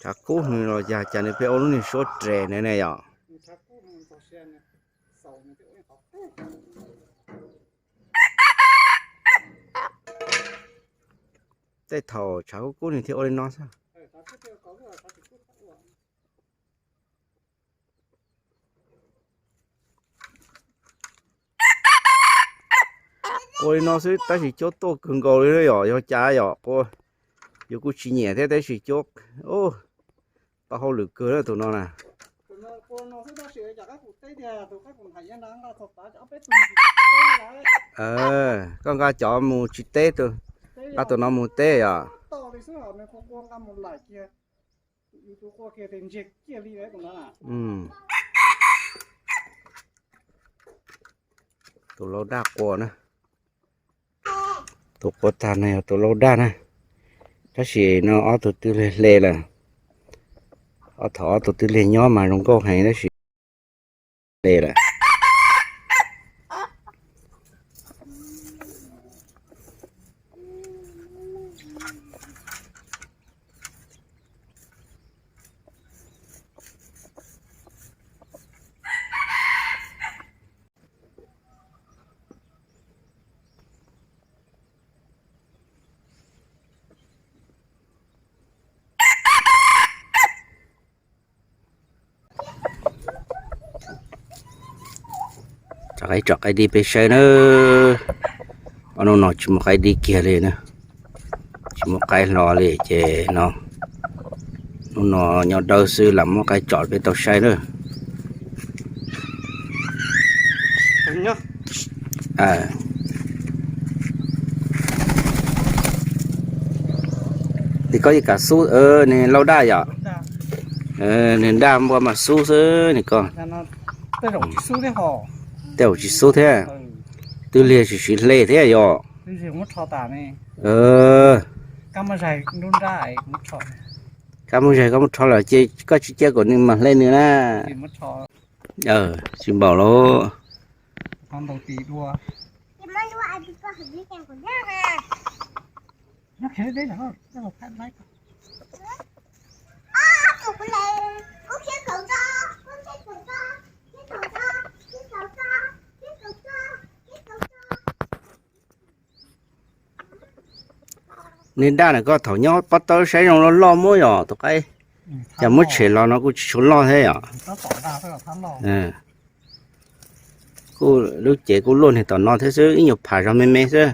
Tshav kub nws los yog cas nws pheej ua lub niag suab res ne ne yom. Tej thaum tshav kub kub nws thiaj ua li no xwb. Ua li no xwb tab sis cuab tuaj kawg nkaus li yom, yog cas yom, yus kuj tsis nyiam thiab tab sis cuab tau hauj lwm kawg na tus no na. Koj nqa cov mus tsis teb, nqa tus no mus teb yom. Tus laub daj qua na. Tus qua tag no yog tus laub daj na. Tab sis no ob tug twb hle hle lawm. Ob thaum ob tug twb hle nyob mas zoo nkauj heev tab sis hle lawm. Tso qaib, tso qaib dib peb saib na. Ob hnub no tsis muaj qaib dib kiag li na. Tsis muaj qaib hlo li ces no, hnub no nyob dawb xwb lam muab qaib tso peb tau saib na. Tis koj yeej kam xub, nws laub daj yom. Nws daj npua mas xub xwb nws ko. Tej zaum tsis xub thiab. Twb liag tsis siv hle thiab yom. Kab muab zaig koj muab rho lawm ces koj tsis cia kom nws mas hle nws na. Tsis npaum lauj. Nws daj na, koj thaum nyob pob tawb saib zoo loj loj muab yom tus qaib. Cas muab tshem los no kuj tsis tshua loj thiab yom. Kuj lub cev kuj luaj niag tom no thiab xwb, ib nyuag pham zog me me xwb.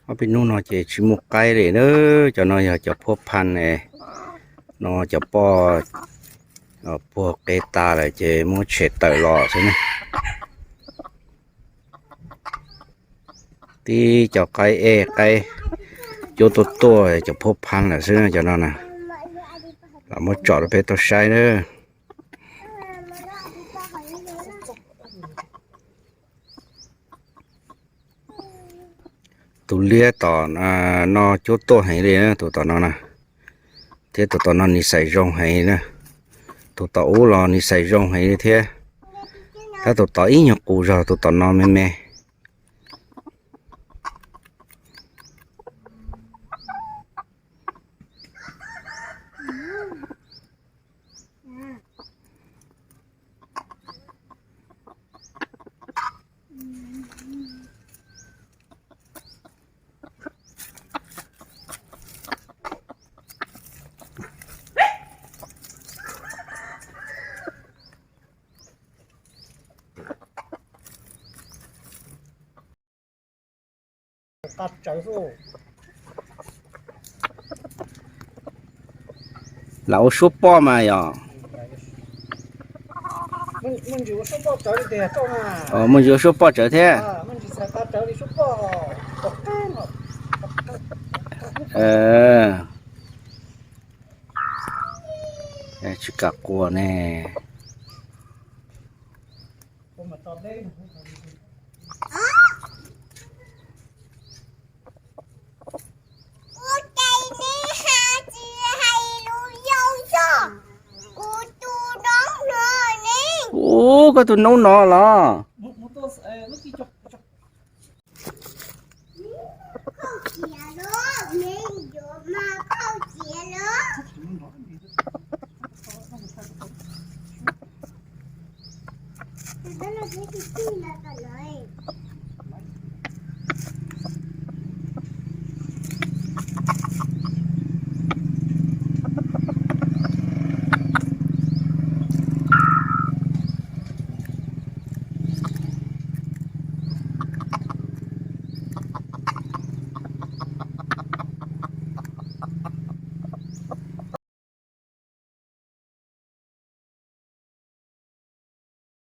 Ob peb hnub no ces tsis muaj qaib li na. Cov no yog cov phuab phaj ne, no cov poj puag qe tas lawm ces muab tshem tawm los xwb na. Tib cov qaib ej qaib cuab tuaj tuaj cov phuab phaj lawm xwb cov no na. Los muab tso rau peb tau saib na. Tus liab tom no cuab tuaj heev li na, tus tom no na, thiab tus tom no nis xais zoo heev na. Tus tom ub los nis xais zoo heev li thiab, tab tus tom ib nyuag qus zog tus tom no me me. Lam ua suab poj mas yom. Muaj ntsis ua suab poj tsawv thiab. Tsis kam quas ne. Koj tus noob no los?